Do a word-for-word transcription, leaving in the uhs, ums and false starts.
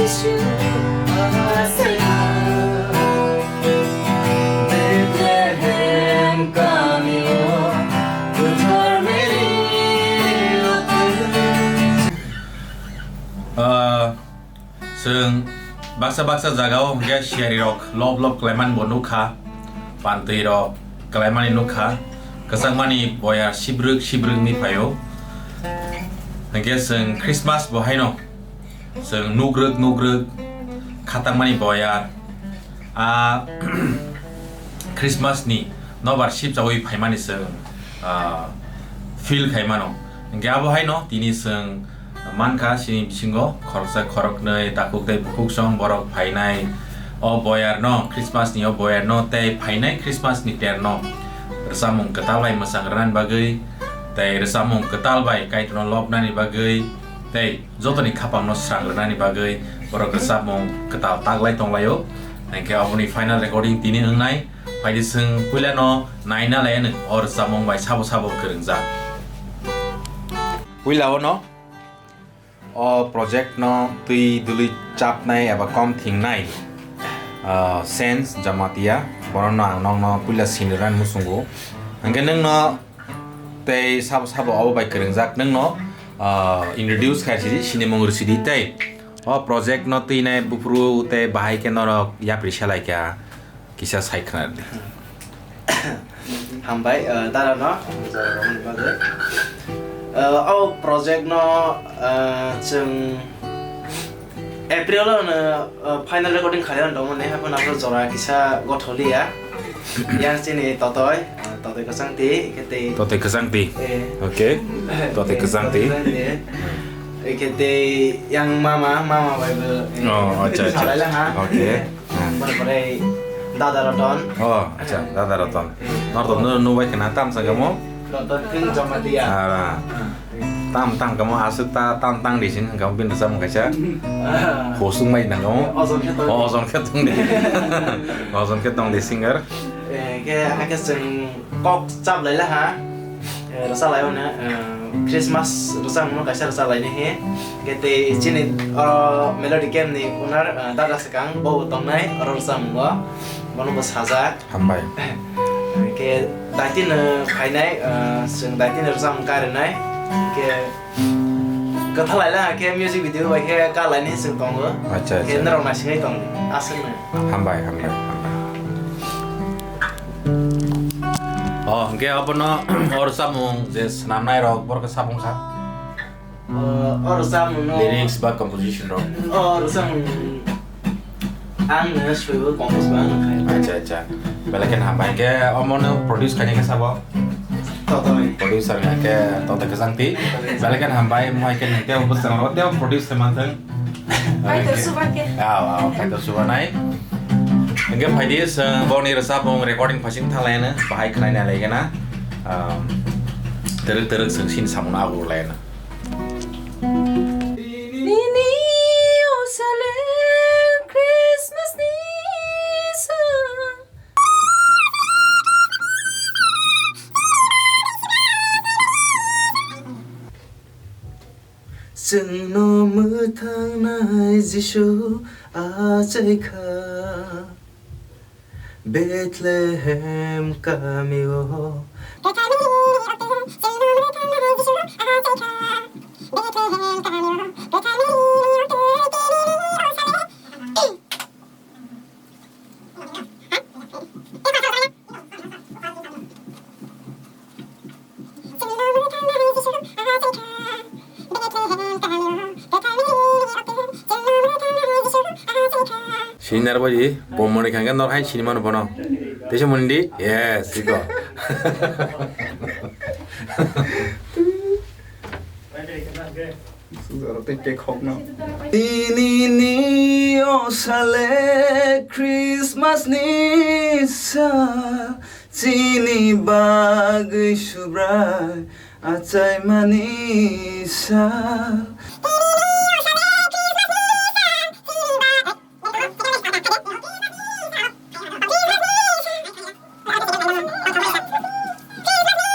Ah, Chwng baksa baksa jagao hwnkhe siyarirok lob lob khlaimani bo nukha, pantwirok khlaimani nukha, kwchangmani boyar sibrwk sibrwk wngwi phaio. Hwnkhe chwng Christmas bo haino chwng nugrwk nugrwk khatangmani boyar, a Christmas ni nobar sibchawi phaimani chwng, ah, feel khai mano. Hwnkhe abo haino tini chwng mankha chini bisingo khoroksa khoroknwi takhuk tei bukhuk song borok phainai o boyar no, Christmas ni o boyar no tei phainai Christmas ni ter no rwchapmung kwtal bai mwchang rwnani bagwi tei rwchapmung kwtal bai Kaitorno lobnani bagwi tei jotoni khapangno srang rwnani bagwi borok rwchapmung kwtal taglai tonglaio. Hwnkhe aboni final recording tini wngnai. Phaidi chwng puilano naina laianw o rwchapmung bai sabo sabo kwrwngjak. Puilao no o project no twi dului chapnai eba kom thingnai, ah, Sense Jamatia, bonono ang nokno puila sinirani muchungo. Hwnkhe nwngno tei sabo sabo abo bai kwrwngjak nwngno, ah, introduce khai sidi, sinimung rwsidi tei o project no twinai buphuru tei bahai khe norok yapri salaikha kisa sai khwnardi. Hambai, ah, dada no. Ah, o project no, ah, chwng April o no, uh, final recording khaina tongmani, haphano aphuru jora kisa gotholiya. Yang chini Totoi, uh, Totoi Kwchangti, khe tei Totoi Kwchangti. Eh. Okay. Totoi Kwchangti. Totoi Kwchangti. Khe tei yang mama, mama bai bo, eh, Oh, acha, acha. Salai lang ha. Okay. Hmm. Pore pore Dada Roton. Oh, acha, Dada Roton. Eh. Roton no, no bai kena tam sa gamo? Roton kung Jamatia. Ara. Hmm. Tam tang kamo aswk ta tam tang di sin kamo bini rwchapmung kaisa. Ah. Hosung mai nang kamo. Ojon khe tong di. Oh, ojon khe tong di. Ojon khe tong di singer. Eh, khe hakhe chwng kok chap lai la ha. Eh, rwchap lai o na, eh, Christmas rwchapmung no kaisa rwchap lai ni he. Khe tei chini, oh, Melody Camp ni owner, eh, dada swkang bo tongnai oro rwchapmung o. Bono bo sajak. Hambai. Khe daitino phainai, ah, chwng daitino rwchapmung karinai. Khe kwthalai la khe music video bai khe kalaini chwng tongo. Acha, acha. Khe norok naisingwi tong di. Aswkno. Hambai, hambai, hambai. Oh, hwnkhe abono o rwchapmung je swnamnai rok borok khe sapung sa. O, o rwchapmung no. Lyrics ba composition rok. O rwchapmung ang no swibo compose ba ang khai. Acha, acha. Belai khe hambai khe omo no produce khainai khe sabo? Totoi. Producer khe Totoi Kwchangti. Belai khe hambai, mo hai khe nang tebo bwskango tebo produce khe manthang. Kaitor suba khe. Aw, aw, kaitor suba nai. Hwnkhe phaidi, chwng boni rwchapmung recording phasing thanglaino, bahai khwlaina laigena. Um, twrwk twrwk chwng sini samung agur laino. Nini o sale Christmas ni sa. Chwngno mwthangnai Jisu achaikha. Bethlehem kamio. Sinar bai di, bomoni kangke nor hai sini mano bono. Tesa muni di? Yes, iko. Sujaro tei kekhokno. Nini ni o sale Christmas ni sa, chini bagwi Subrai achaimani sa.